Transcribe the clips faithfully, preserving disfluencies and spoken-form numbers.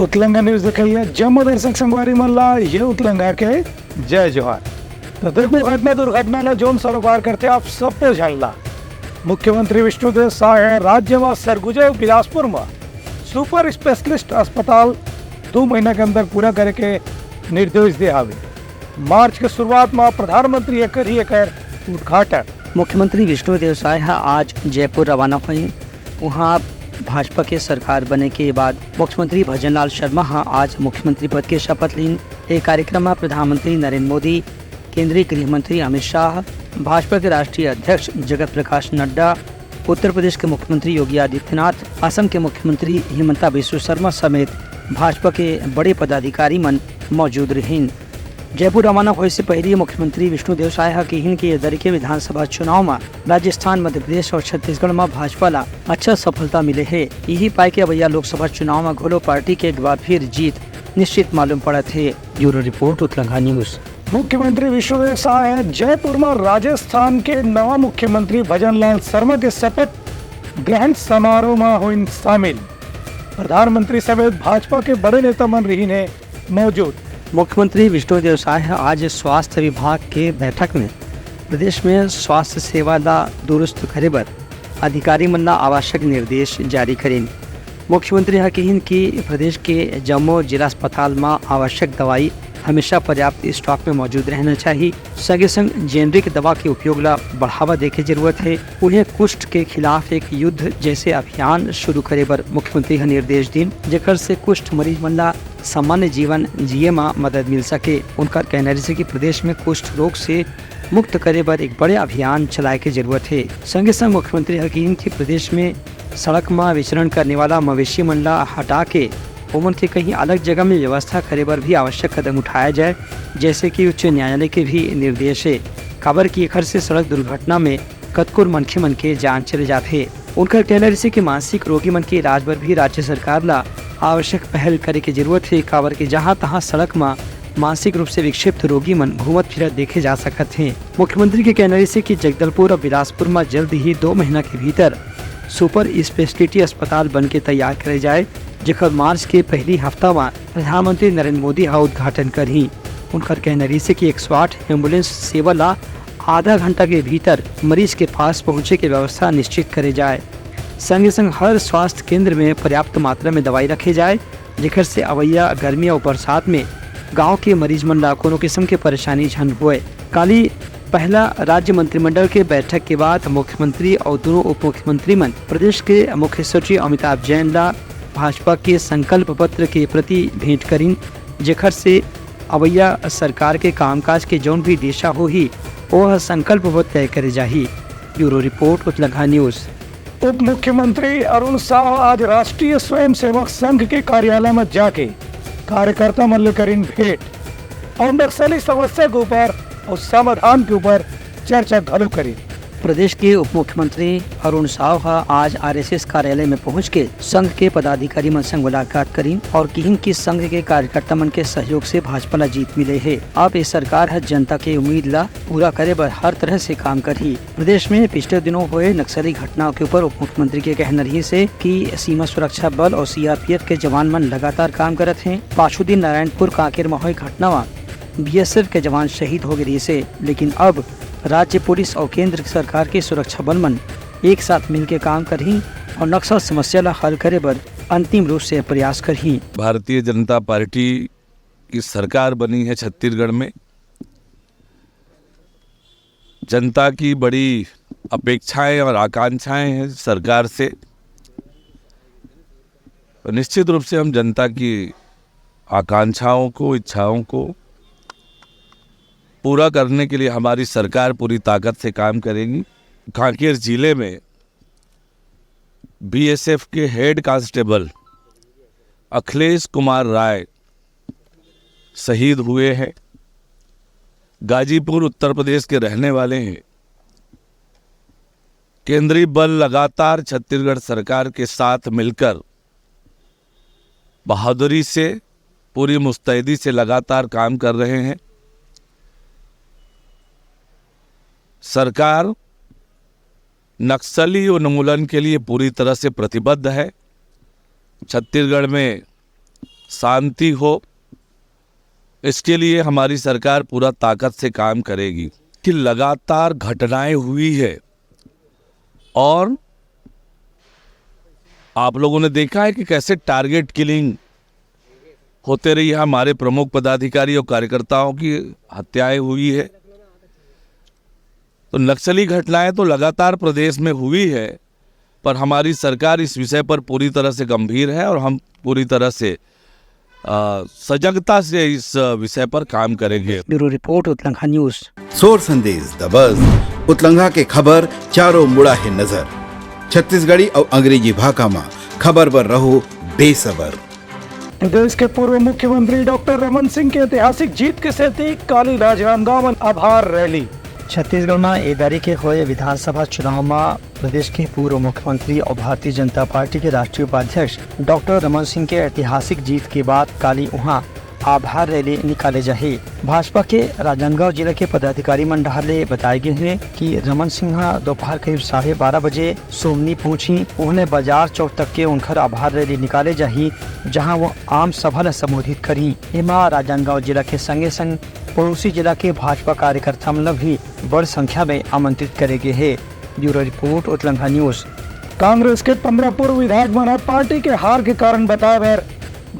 उतलंगा news देखइया जम्मो दर्शक संगवारी मन ला ये उतलंगा के जय जोहार। तो देखो, घटना दुर्घटना ला जोन सरोकार करते आप सबो झन ला। मुख्यमंत्री विष्णुदेव साय ह राज्य म सरगुजा अउ बिलासपुर म सुपर स्पेशलिस्ट अस्पताल दू महीना के अंदर पूरा करे के निर्देश दे हावे। मार्च के शुरुआत म प्रधानमंत्री ह करही एकर उद्घाटन। मुख्यमंत्री विष्णुदेव साय ह आज जयपुर रवाना होही। उहाँ भाजपा के सरकार बने के बाद मुख्यमंत्री भजनलाल शर्मा ह आज मुख्यमंत्री पद के शपथ लीन। ए कार्यक्रम म प्रधानमंत्री नरेंद्र मोदी, केंद्रीय गृह मंत्री अमित शाह, भाजपा के राष्ट्रीय अध्यक्ष जगत प्रकाश नड्डा, उत्तर प्रदेश के मुख्यमंत्री योगी आदित्यनाथ, असम के मुख्यमंत्री हिमंता बिस्व शर्मा समेत भाजपा के बड़े पदाधिकारी मन मौजूद रहिन। जयपुर रवाना होए से पहले मुख्यमंत्री विष्णुदेव साय ह किहिन कि ये दरी के विधानसभा चुनाव म राजस्थान, मध्य प्रदेश और छत्तीसगढ़ म भाजपा ला अच्छा सफलता मिले हे। यही पाए के अवैया लोकसभा चुनाव म घलो पार्टी के एक बार फिर जीत निश्चित मालूम पड़त हे। ब्यूरो रिपोर्ट, उतलंगा न्यूज। मुख्यमंत्री विष्णुदेव साय ह जयपुर म राजस्थान के नवा मुख्यमंत्री भजनलाल शर्मा के शपथ ग्रहण समारोह म होइन शामिल। प्रधानमंत्री समेत भाजपा के बड़े नेता मन रहिन हे मौजूद। मुख्यमंत्री विष्णुदेव साय ह आज स्वास्थ्य विभाग के बैठक में प्रदेश में स्वास्थ्य सेवा ला दुरुस्त करे बर अधिकारी मन ला आवश्यक निर्देश जारी करिन। मुख्यमंत्री ह किहिन कि प्रदेश के जम्मो जिला अस्पताल म आवश्यक दवाई हमेशा पर्याप्त स्टॉक में मौजूद रहना चाहिए। संगे संग जेनरिक दवा के उपयोग ला बढ़ावा दे के जरूरत हे। उहें कुष्ठ के खिलाफ एक युद्ध जैसे अभियान शुरू करे बर मुख्यमंत्री ह निर्देश दीन, जेकर से कुष्ठ मरीज मन ला सामान्य जीवन जिए म मदद मिल सके। उनकर कहना रहिसे कि प्रदेश में कुष्ठ रोग से मुक्त करे बर एक बड़े अभियान चलाए के जरूरत हे। संगे संग मुख्यमंत्री ह किहिन कि प्रदेश में सड़क म विचरण करने वाला मवेशी मन ला हटा के ओमन के कहीं अलग जगह में व्यवस्था करे बर भी आवश्यक कदम उठाया जाए, जैसे कि उच्च न्यायालय के भी निर्देश हे, काबर कि एखर से सड़क दुर्घटना में कतकोर मनखे मन के जान चले जाथे। उनकर कहना रहिसे कि मानसिक रोगी मन के इलाज बर भी राज्य सरकार ला आवश्यक पहल करे के जरूरत हे, काबर कि जहां तहां सड़क म मानसिक रूप से विक्षिप्त रोगी मन घूमत फिरत देखे जा सकत हे। मुख्यमंत्री के कहना रहिसे कि जगदलपुर और बिलासपुर म जल्द ही दो महीना के भीतर सुपर स्पेशलिटी अस्पताल बन के तैयार करे जाए, जेकर मार्च के पहली हफ्ता म प्रधानमंत्री नरेंद्र मोदी ह उद्घाटन करही। उनकर कहना रहिसे कि एक सौ आठ एम्बुलेंस सेवा ला आधा घंटा के भीतर मरीज के पास पहुंचे के व्यवस्था निश्चित करे जाए। संगे संग हर स्वास्थ्य केंद्र में पर्याप्त मात्रा में दवाई रखे जाए, जेकर से अवैया गर्मी और बरसात में गांव के मरीज मन ला कोनो किस्म के परेशानी झन होए। काली पहला राज्य मंत्रिमंडल के बैठक के बाद मुख्यमंत्री और दोनों उप मुख्यमंत्री मन प्रदेश के मुख्य सचिव अमिताभ जैन ला भाजपा के संकल्प पत्र के प्रति भेंट करिन, जेखर से अवैया सरकार के कामकाज के जौन भी दिशा होही, ओह संकल्प पत्र तय करे जाही। ब्यूरो रिपोर्ट, उतलंघा न्यूज। उप मुख्यमंत्री अरुण साव आज राष्ट्रीय स्वयंसेवक संघ के कार्यालय म जाके कार्यकर्ता मन ले करिन भेंट और नक्सली समस्या के ऊपर और समाधान के ऊपर चर्चा घलो करिन। प्रदेश के उप मुख्यमंत्री अरुण साव ह आज आरएसएस कार्यालय में पहुंच के संघ के पदाधिकारी मन संग मुलाकात करिन और किहिन कि संघ के कार्यकर्ता मन के सहयोग से भाजपा ला जीत मिले हे। अब ए सरकार ह जनता के उम्मीद ला पूरा करे बर हर तरह से काम करही। प्रदेश में पिछले दिनों होए नक्सली घटनाओं के ऊपर उप मुख्यमंत्री के कहना रहिसे कि सीमा सुरक्षा बल और सीआरपीएफ के जवान मन लगातार काम करत हें। पाछू दिन नारायणपुर कांकेर म होए घटना म बीएसएफ के जवान शहीद हो गे रहिसे, लेकिन अब राज्य पुलिस और केंद्र सरकार के सुरक्षा बल मन एक साथ मिलके काम करही और नक्सल समस्या ला हल करे बर अंतिम रूप से प्रयास करही। भारतीय जनता पार्टी की सरकार बनी है छत्तीसगढ़ में, जनता की बड़ी अपेक्षाएं और आकांक्षाएं हैं सरकार से। तो निश्चित रूप से हम जनता की आकांक्षाओं को, इच्छाओं को पूरा करने के लिए हमारी सरकार पूरी ताकत से काम करेगी। कांकेर जिले में बीएसएफ के हेड कांस्टेबल अखिलेश कुमार राय शहीद हुए हैं। गाजीपुर, उत्तर प्रदेश के रहने वाले हैं। केंद्रीय बल लगातार छत्तीसगढ़ सरकार के साथ मिलकर बहादुरी से, पूरी मुस्तैदी से लगातार काम कर रहे हैं। सरकार नक्सली उन्मूलन के लिए पूरी तरह से प्रतिबद्ध है। छत्तीसगढ़ में शांति हो, इसके लिए हमारी सरकार पूरा ताकत से काम करेगी। कि लगातार घटनाएं हुई है और आप लोगों ने देखा है कि कैसे टारगेट किलिंग होते रही है, हमारे प्रमुख पदाधिकारी और कार्यकर्ताओं की हत्याएं हुई है। तो नक्सली घटनाएं तो लगातार प्रदेश में हुई है, पर हमारी सरकार इस विषय पर पूरी तरह से गंभीर है और हम पूरी तरह से, अ, सजगता से इस विषय पर काम करेंगे। ब्यूरो रिपोर्ट, उतलंघा न्यूज। सोर संदेश दबस, उतलंघा के खबर चारों मुड़ा है नजर। छत्तीसगढ़ी और अंग्रेजी भाखा मा खबर बर रहो बेसबर। प्रदेश के पूर्व मुख्यमंत्री डॉक्टर रमन सिंह के ऐतिहासिक जीत के सेती काली राजनांदगांव म आभार रैली। छत्तीसगढ़ में ए दारी के होए विधानसभा चुनाव में प्रदेश के पूर्व मुख्यमंत्री और भारतीय जनता पार्टी के राष्ट्रीय उपाध्यक्ष डॉक्टर रमन सिंह के ऐतिहासिक जीत के बाद काली उहाँ आभार रैली निकाले जाही। भाजपा के राजनांदगांव जिला के पदाधिकारी मन डहार ले बताए गे हे कि रमन सिंह ह दोपहर करीब साढ़े बारह बजे सोमनी पहुंची। उन्हें बाजार चौक तक के उनकर आभार रैली निकाले जाही, जहां वो आम सभा ल संबोधित करी। एमा राजनांदगांव जिला के संगे संग पड़ोसी जिला के भाजपा कार्यकर्ता मन ल भी बड़ संख्या में आमंत्रित करे गे हे। ब्यूरो रिपोर्ट, उतलंघा न्यूज। कांग्रेस के पंद्रह पूर्व विधायक मन ह पार्टी के हार के कारण बताए बर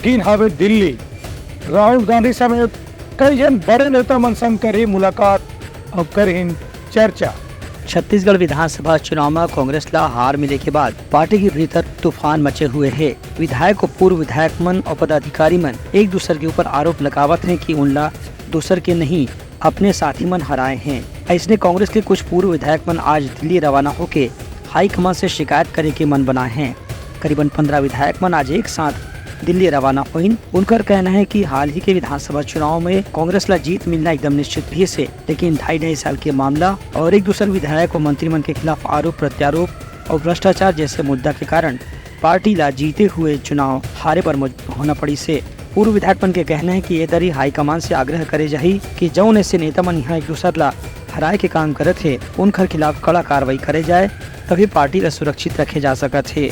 गिन हावे दिल्ली। राहुल गांधी समेत कई झन बड़े नेता मन संग करही मुलाकात और करहीन चर्चा। छत्तीसगढ़ विधानसभा चुनाव में कांग्रेस ला हार मिले के बाद पार्टी के भीतर तूफान मचे हुए हे। विधायक और पूर्व विधायक मन और पदाधिकारी मन एक दूसर के ऊपर आरोप लगावत हैं कि उनला दूसर के नहीं, अपने साथी मन हराए हैं। अइसने कांग्रेस के कुछ पूर्व विधायक मन आज दिल्ली रवाना होके हाईकमान से शिकायत करे के मन बनाए हैं। करीबन पंद्रह विधायक मन आज एक साथ दिल्ली रवाना होइन। उनकर कहना है कि हाल ही के विधानसभा चुनाव में कांग्रेस ला जीत मिलना एकदम निश्चित रहिस हे, लेकिन ढाई ढाई साल के मामला और एक दूसर विधायक और मंत्री मन के खिलाफ आरोप प्रत्यारोप और भ्रष्टाचार जैसे मुद्दा के कारण पार्टी ला जीते हुए चुनाव हारे बर मजबूर होना पड़िस हे। पूर्व विधायक मन के कहना है कि ए दरी हाईकमान से आग्रह करे जाही कि जउन ऐसे नेता मन यहाँ एक दूसर ला हराए के काम करत हे, उनकर खिलाफ कड़ा कार्रवाई करे जाए, तभी पार्टी ला सुरक्षित रखे जा सकत हे।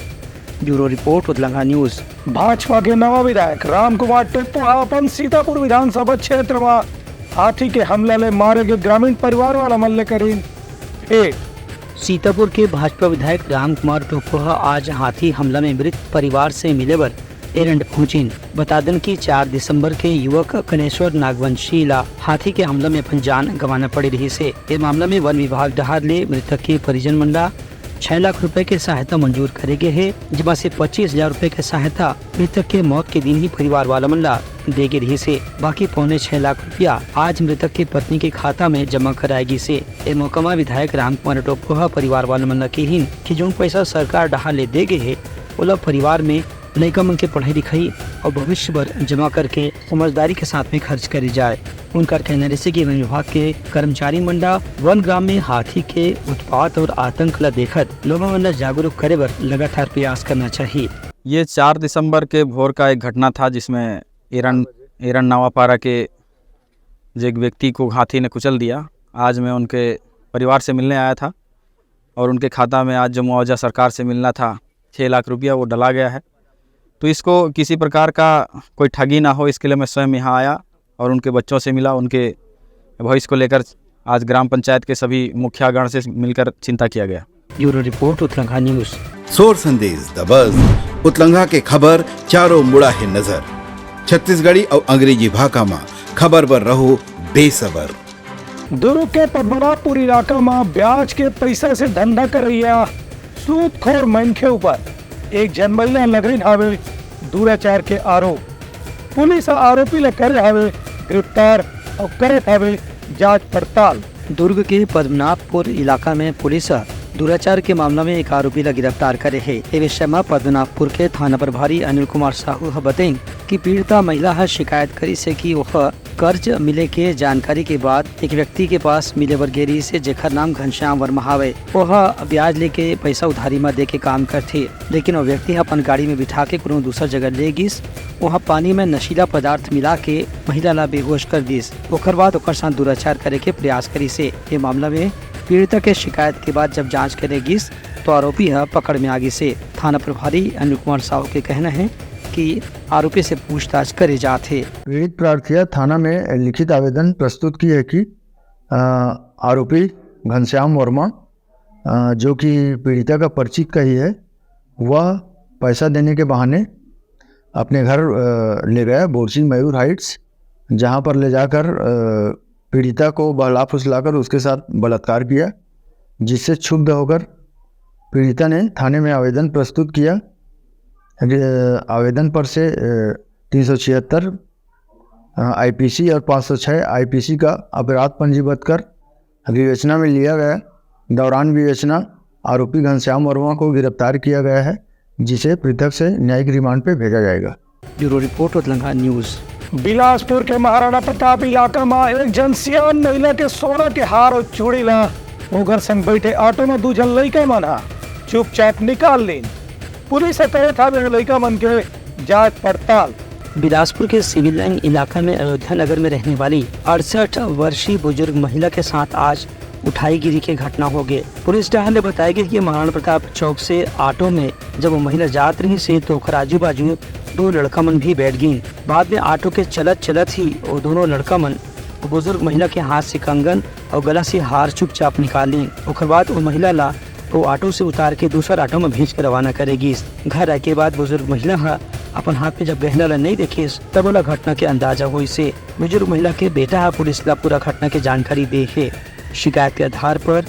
ब्यूरो रिपोर्ट, उतलंघा न्यूज। भाजपा के नवा विधायक राम कुमार टेप्पो ह अपन सीतापुर विधानसभा क्षेत्र म हाथी के हमला ले मारे गे ग्रामीण परिवार वाला मन ले करीन भेंट। सीतापुर के भाजपा विधायक राम कुमार टोप्पो ह आज हाथी हमला में मृत परिवार से मिले बर एरंड पहुंचिन। बता देन कि चार दिसंबर के युवक कनेश्वर नागवंशी ला हाथी के हमला में अपन जान गंवाना पड़े रहिस हे। ए मामला में वन विभाग डहार ले मृतक के परिजन मन ला छह लाख रुपए के सहायता मंजूर करे गे हे, जेमा से पच्चीस हजार रुपए के सहायता मृतक के मौत के दिन ही परिवार वाला मन ला दे गे रहिस हे। बाकी पौने छह लाख रुपया आज मृतक के पत्नी के खाता में जमा कराए गिस हे। ए मौका म विधायक राम कुमार टोप्पो ह परिवार वाला मन ला किहिन कि जउन पैसा सरकार डहार ले दे गे हे, ओला परिवार में लइका मन के पढ़ाई लिखाई और भविष्य बर जमा करके समझदारी के साथ में खर्च करे जाए। उनकर कहना रहिस हे कि वन विभाग के कर्मचारी मन ला वन ग्राम में हाथी के उत्पात और आतंक ला देखत लोगों मन ला जागरूक करे बर लगातार प्रयास करना चाहिए। ये चार दिसंबर के भोर का एक घटना था, जिसमें एरन एरन नावापारा के जो एक व्यक्ति को हाथी ने कुचल दिया। आज मैं उनके परिवार से मिलने आया था और उनके खाता में आज जो मुआवजा सरकार से मिलना था, छः लाख रुपया, वो डला गया है। तो इसको किसी प्रकार का कोई ठगी ना हो, इसके लिए मैं स्वयं यहाँ आया और उनके बच्चों से मिला, उनके भविष्य को लेकर आज ग्राम पंचायत के सभी मुखियागण से मिलकर चिंता किया गया। ब्यूरो रिपोर्ट, उतलंघा न्यूज। सोर संदेश दबस, उतलंघा के खबर चारों मुड़ा है नजर। छत्तीसगढ़ी और अंग्रेजी भाखा मा खबर बर रहो बेसबर। दुर्ग के पद्मनाभपुर इलाका म ब्याज के पैसा से धंधा करइया सूदखोर मनखे ऊपर एक झन महिला लगाइन हावे दुराचार के आरोप। पुलिस ह आरोपी ल करे हावे गिरफ्तार अउ करत हावे जांच पड़ताल। दुर्ग के पद्मनाभपुर इलाका में पुलिस ह दुराचार के मामला में एक आरोपी ल गिरफ्तार करे हे। ए विषय म पद्मनाभपुर के थाना प्रभारी अनिल कुमार साहू ह बतइन कि पीड़िता महिला ह शिकायत करिस हे कि ओह कर्ज मिले के जानकारी के बाद एक व्यक्ति के पास मिले बर गे रिहिस हे, जेखर नाम घनश्याम वर्मा हावय। ओह ब्याज लेके पैसा उधारी म दे के काम करथे, लेकिन ओ व्यक्ति ह अपन गाड़ी में बिठा के कोनो दूसर जगह ले गिस। ओह पानी में नशीला पदार्थ मिला के महिला ला बेहोश कर दिस। ओकर बाद ओकर साथ दुराचार करे के प्रयास करिस हे। ये मामला में पीड़िता के शिकायत के बाद जब जांच करे गिस, तो आरोपी ह पकड़ में आ गिस हे। थाना प्रभारी अनिल कुमार साहू के कहना हे कि आरोपी से पूछताछ करे जात हे। पीड़ित प्रार्थिया थाना में लिखित आवेदन प्रस्तुत की है कि, अ, आरोपी घनश्याम वर्मा, अ, जो कि पीड़िता का परिचित का ही है, वह पैसा देने के बहाने अपने घर, अ, ले गया बोरसी मयूर हाइट्स, जहां पर ले जाकर, अ, पीड़िता को बहला फुसलाकर उसके साथ बलात्कार किया, जिससे क्षुब्ध होकर पीड़िता ने थाने में आवेदन प्रस्तुत किया। अ, आवेदन पर से, अ, तीन सौ छिहत्तर, अ, आईपीसी और पाँच सौ छह आईपीसी का अपराध पंजीबद्ध कर विवेचना में लिया गया। दौरान विवेचना आरोपी घनश्याम वर्मा को गिरफ्तार किया गया है, जिसे पृथक से न्यायिक रिमांड पे भेजा जाएगा। ब्यूरो रिपोर्ट, उतलंगा न्यूज। बिलासपुर के महाराणा प्रताप इलाका म एक झन सियान महिला के सोना के हार अउ चूड़ी ला ओकर संग बैठे ऑटो म दू झन लइका मन ह चुपचाप निकाल लीन। पुलिस ह करत हावे लइका मन के जांच पड़ताल। बिलासपुर के सिविल लाइन इलाका में अयोध्या नगर में रहने वाली अड़सठ वर्षीय बुजुर्ग महिला के साथ आज उठाईगिरी के घटना हो गए। पुलिस डहार ले बताया गया कि महाराणा प्रताप चौक से ऑटो में जब वो महिला जात रही से तो ओकर आजू बाजू दो लड़का मन भी बैठ गईं। बाद में ऑटो के चलत चलत ही वो दोनों लड़का मन वो बुजुर्ग महिला के हाथ से कंगन और गला से हार चुपचाप निकाल लीन। ओकर बाद वो महिला ला वो ऑटो से उतार के दूसर ऑटो में भेज के रवाना करे गिस। घर आए के बाद बुजुर्ग महिला ह अपन हाथ में जब गहना ला नहीं देखेस, तब ओला घटना के अंदाजा होइस हे। बुजुर्ग महिला के बेटा ह पुलिस ला पूरा घटना के जानकारी दे हे। शिकायत के आधार पर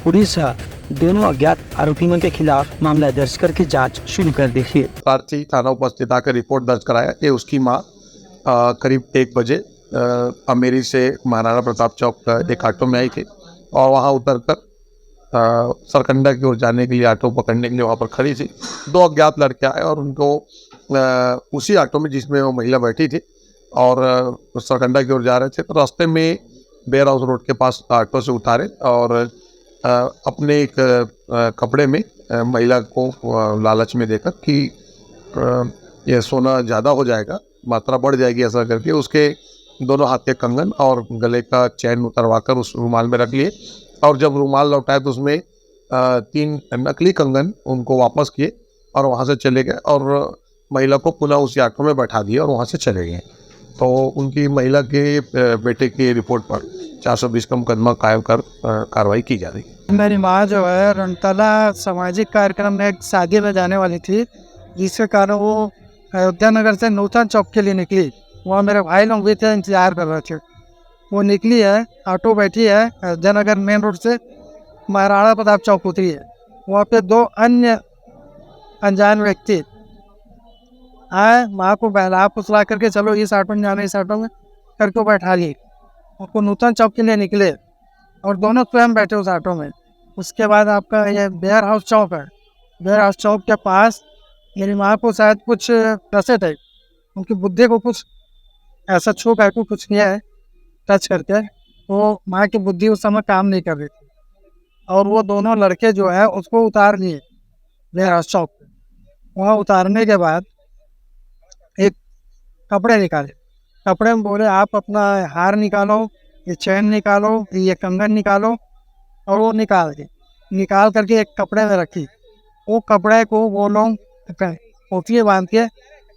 पुलिस ह दोनों अज्ञात आरोपी मन के खिलाफ मामला दर्ज करके जांच शुरू कर दे हे। प्रार्थी थाना उपस्थित आकर रिपोर्ट दर्ज कराया कि उसकी मां, अ, करीब एक बजे, अ, अमेरी से महाराणा प्रताप चौक का एक ऑटो में आई थी और वहां उतरकर, अ, सरकंडा की ओर जाने के लिए, ऑटो पकड़ने के लिए वहां पर खड़ी थी। दो अज्ञात लड़के आए और उनको, अ, उसी ऑटो में जिसमें वो महिला बैठी थी और, अ, सरकंडा की ओर जा रहे थे, तो रास्ते में वेयर हाउस रोड के पास ऑटो से उतारे और, अ, अपने एक, अ, कपड़े में, अ, महिला को, अ, लालच में देकर कि, अ, यह सोना ज़्यादा हो जाएगा, मात्रा बढ़ जाएगी, ऐसा करके उसके दोनों हाथ के कंगन और गले का चेन उतरवाकर उस रुमाल में रख लिए और जब रुमाल लौटाए तो उसमें, अ, तीन नकली कंगन उनको वापस किए और वहां से चले गए और महिला को पुनः उसी ऑटो में बैठा दिए और वहां से चले गए। तो उनकी महिला के, अ, बेटे की रिपोर्ट पर चार सौ बीस का मुकदमा कायम कर, अ, कार्रवाई की जा रही है। मेरी माँ जो है, रंगतला सामाजिक कार्यक्रम में एक शादी में जाने वाली थी, जिसके कारण वो अयोध्या नगर से नूतन चौक के लिए निकली। वहाँ मेरे भाई लोग भी थे, इंतजार कर रहे थे। वो निकली है, ऑटो बैठी है, अयोध्या नगर मेन रोड से महाराणा प्रताप चौक उतरी है। वहाँ पे दो अन्य अनजान व्यक्ति आए, माँ को बहला फुसला करके, "चलो इस ऑटो में जाना, इस ऑटो में," करके बैठा लिए। उनको नूतन चौक के लिए निकले और दोनों स्वयं बैठे उस ऑटो में। उसके बाद आपका ये वेयर हाउस चौक है, वेयर हाउस चौक के पास मेरी माँ को शायद कुछ नशे टाइप, उनकी बुद्धि को कुछ ऐसा छू करके कुछ किया है, टच करके, तो माँ की बुद्धि उस समय काम नहीं कर रही थी और वो दोनों लड़के जो है उसको उतार लिए वेयर हाउस चौक पे। वहाँ उतारने के बाद एक कपड़े निकाले, कपड़े में बोले, "आप अपना हार निकालो, ये चेन निकालो, ये कंगन निकालो।" और वो निकाल के, निकाल करके एक कपड़े में रखी। वो कपड़े को वो लोग क-, पोटली बांध के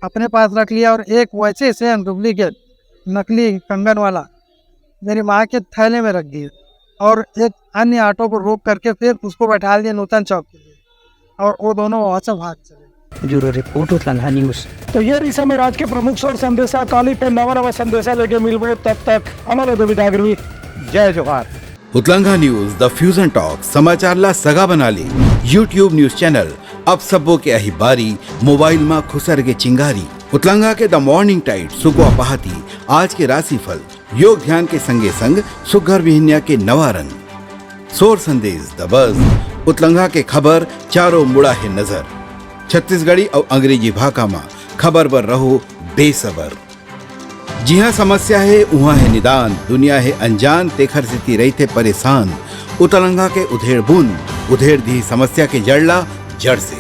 अपने पास रख लिया और एक वैसे सेम डुप्लीकेट नकली कंगन वाला मेरी माँ के थैले में रख दिए और एक अन्य ऑटो को रोक करके फिर उसको बैठा दिया नूतन चौक के लिए और वो दोनों वहाँ से भाग चले। ब्यूरो रिपोर्ट, उतलंगा न्यूज। तो ये रहिस हमर आज के प्रमुख शोर संदेशा। काली फिर नवा नवा संदेशा लेके मिलबो, तब तक हमर ले दो विदागरी। जय जोहार। उतलंगा न्यूज, द फ्यूजन टॉक, समाचार ला सगा बना ले। YouTube न्यूज चैनल, अब सबो के अही बारी, मोबाइल मा खुसर के चिंगारी। उतलंगा के द मॉर्निंग टाइड, सुकवा पहाती, आज के राशिफल, योग ध्यान के संगे संग सुग्घर बिहनिया के नवा रंग। सोर संदेश, द बज, उतलंगा के खबर, चारों मुड़ा हे नजर। छत्तीसगढ़ी अउ अंग्रेजी भाखा मा खबर बर रहो बेसबर। जिहाँ समस्या हे, उहाँ हे निदान, दुनिया हे अनजान, तेखर सेती रहिथे परेशान। उतलंगा के उधेड़ बुन, उधेड़ दिही समस्या के जड़ ला जड़ से।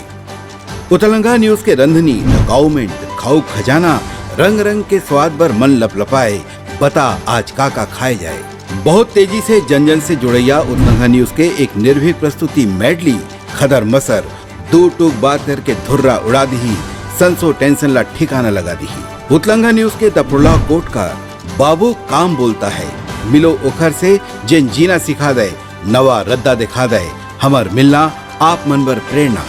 उतलंगा न्यूज के रंधनी, द गाउमेंट, खाऊ खजाना, रंग रंग के स्वाद बर मन लपलपाए, बता आज का का खाए जाए। बहुत तेजी से जन जन से जुड़ैया उतलंगा न्यूज के एक निर्भीक प्रस्तुति मेडली, खदर मसर, दू टूक बात करके धुर्रा उड़ा दिही, संसो टेंशन ला ठिकाना लगा दिही। उतलंगा न्यूज के दपरोला कोट का बाबू काम बोलता है, मिलो ओखर से जेन जीना सिखा दे, नवा रद्दा दिखा दे, हमर मिलना आप मन बर प्रेरणा।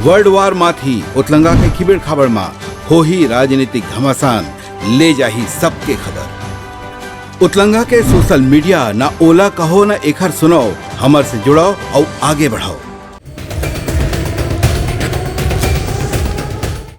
वर्ल्ड वार माथी उतलंगा के खिबेड़ खाबड़ मा होही राजनीतिक घमासान, ले जाही सबके खबर। उतलंगा के सोशल मीडिया ना ओला कहो ना एखर सुनाओ, हमर से जुड़ाओ अउ आगे बढ़ाओ।